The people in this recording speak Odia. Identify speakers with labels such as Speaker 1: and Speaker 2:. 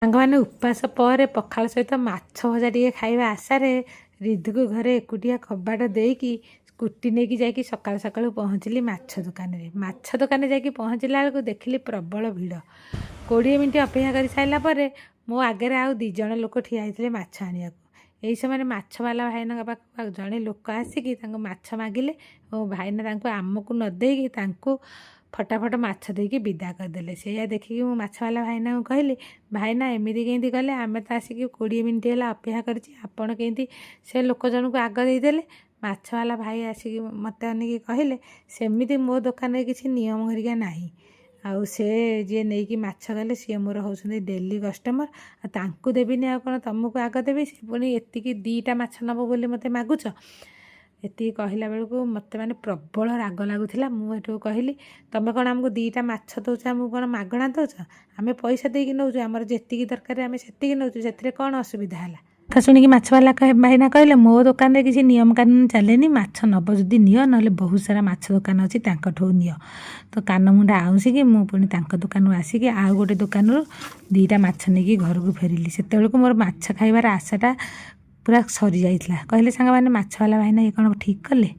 Speaker 1: ସାଙ୍ଗମାନେ, ଉପାସ ପରେ ପଖାଳ ସହିତ ମାଛ ଭଜା ଟିକେ ଖାଇବା ଆଶାରେ ରିଧୁକୁ ଘରେ ଏକୁଟିଆ କବାଟ ଦେଇକି ସ୍କୁଟି ନେଇକି ଯାଇକି ସକାଳୁ ସକାଳୁ ପହଞ୍ଚିଲି ମାଛ ଦୋକାନରେ। ମାଛ ଦୋକାନରେ ଯାଇକି ପହଞ୍ଚିଲା ବେଳକୁ ଦେଖିଲି ପ୍ରବଳ ଭିଡ଼। 20 ମିନିଟ୍ ଅପେକ୍ଷା କରି ସାରିଲା ପରେ ମୋ ଆଗରେ ଆଉ 2 ଜଣ ଲୋକ ଠିଆ ହେଇଥିଲେ ମାଛ ଆଣିବାକୁ। ଏହି ସମୟରେ ମାଛବାଲା ଭାଇନାଙ୍କ ପାଖକୁ ଆଉ ଜଣେ ଲୋକ ଆସିକି ତାଙ୍କୁ ମାଛ ମାଗିଲେ ଓ ଭାଇନା ତାଙ୍କୁ ଆମକୁ ନ ଦେଇକି ତାଙ୍କୁ ଫଟାଫଟ ମାଛ ଦେଇକି ବିଦା କରିଦେଲେ। ସେଇଆ ଦେଖିକି ମୁଁ ମାଛବାଲା ଭାଇନାଙ୍କୁ କହିଲି, "ଭାଇନା, ଏମିତି କେମିତି କଲେ? ଆମେ ତ ଆସିକି 20 ମିନିଟ୍ ହେଲା ଅପେକ୍ଷା କରିଛି, ଆପଣ କେମିତି ସେ ଲୋକ ଜଣକୁ ଆଗ ଦେଇଦେଲେ?" ମାଛବାଲା ଭାଇ ଆସିକି ମୋତେ ଅନେଇକି କହିଲେ, "ସେମିତି ମୋ ଦୋକାନରେ କିଛି ନିୟମ ହେରିକା ନାହିଁ। ଆଉ ସେ ଯିଏ ନେଇକି ମାଛ ଗଲେ, ସିଏ ମୋର ହେଉଛନ୍ତି ଡେଲି କଷ୍ଟମର। ଆଉ ତାଙ୍କୁ ଦେବିନି, ଆଉ କ'ଣ ତୁମକୁ ଆଗ ଦେବି? ସେ ପୁଣି ଏତିକି 2ଟା ମାଛ ନେବ ବୋଲି ମୋତେ ମାଗୁଛ?" ଏତିକି କହିଲା ବେଳକୁ ମୋତେ ମାନେ ପ୍ରବଳ ରାଗ ଲାଗୁଥିଲା। ମୁଁ ଏଠୁ କହିଲି, "ତୁମେ କ'ଣ ଆମକୁ 2ଟା ମାଛ ଦେଉଛ, ଆମକୁ କ'ଣ ମାଗଣା ଦେଉଛ? ଆମେ ପଇସା ଦେଇକି ନେଉଛୁ। ଆମର ଯେତିକି ଦରକାର ଆମେ ସେତିକି ନେଉଛୁ। ସେଥିରେ କ'ଣ ଅସୁବିଧା ହେଲା?" କଥା ଶୁଣିକି ମାଛବାଲା ଭାଇନା କହିଲେ, "ମୋ ଦୋକାନରେ କିଛି ନିୟମ କାନୁନ ଚାଲେନି। ମାଛ ନେବ ଯଦି ନିଅ, ନହେଲେ ବହୁତ ସାରା ମାଛ ଦୋକାନ ଅଛି, ତାଙ୍କଠୁ ନିଅ।" ତ କାନ ମୁଣ୍ଡା ଆଉଁସିକି ମୁଁ ପୁଣି ତାଙ୍କ ଦୋକାନରୁ ଆସିକି ଆଉ ଗୋଟେ ଦୋକାନରୁ 2ଟା ମାଛ ନେଇକି ଘରକୁ ଫେରିଲି। ସେତେବେଳକୁ ମୋର ମାଛ ଖାଇବାର ଆଶାଟା ପୁରା ସରିଯାଇଥିଲା। କହିଲେ ସାଙ୍ଗମାନେ, ମାଛବାଲା ଭାଇନା ଇଏ କ'ଣ ଠିକ୍ କଲେ?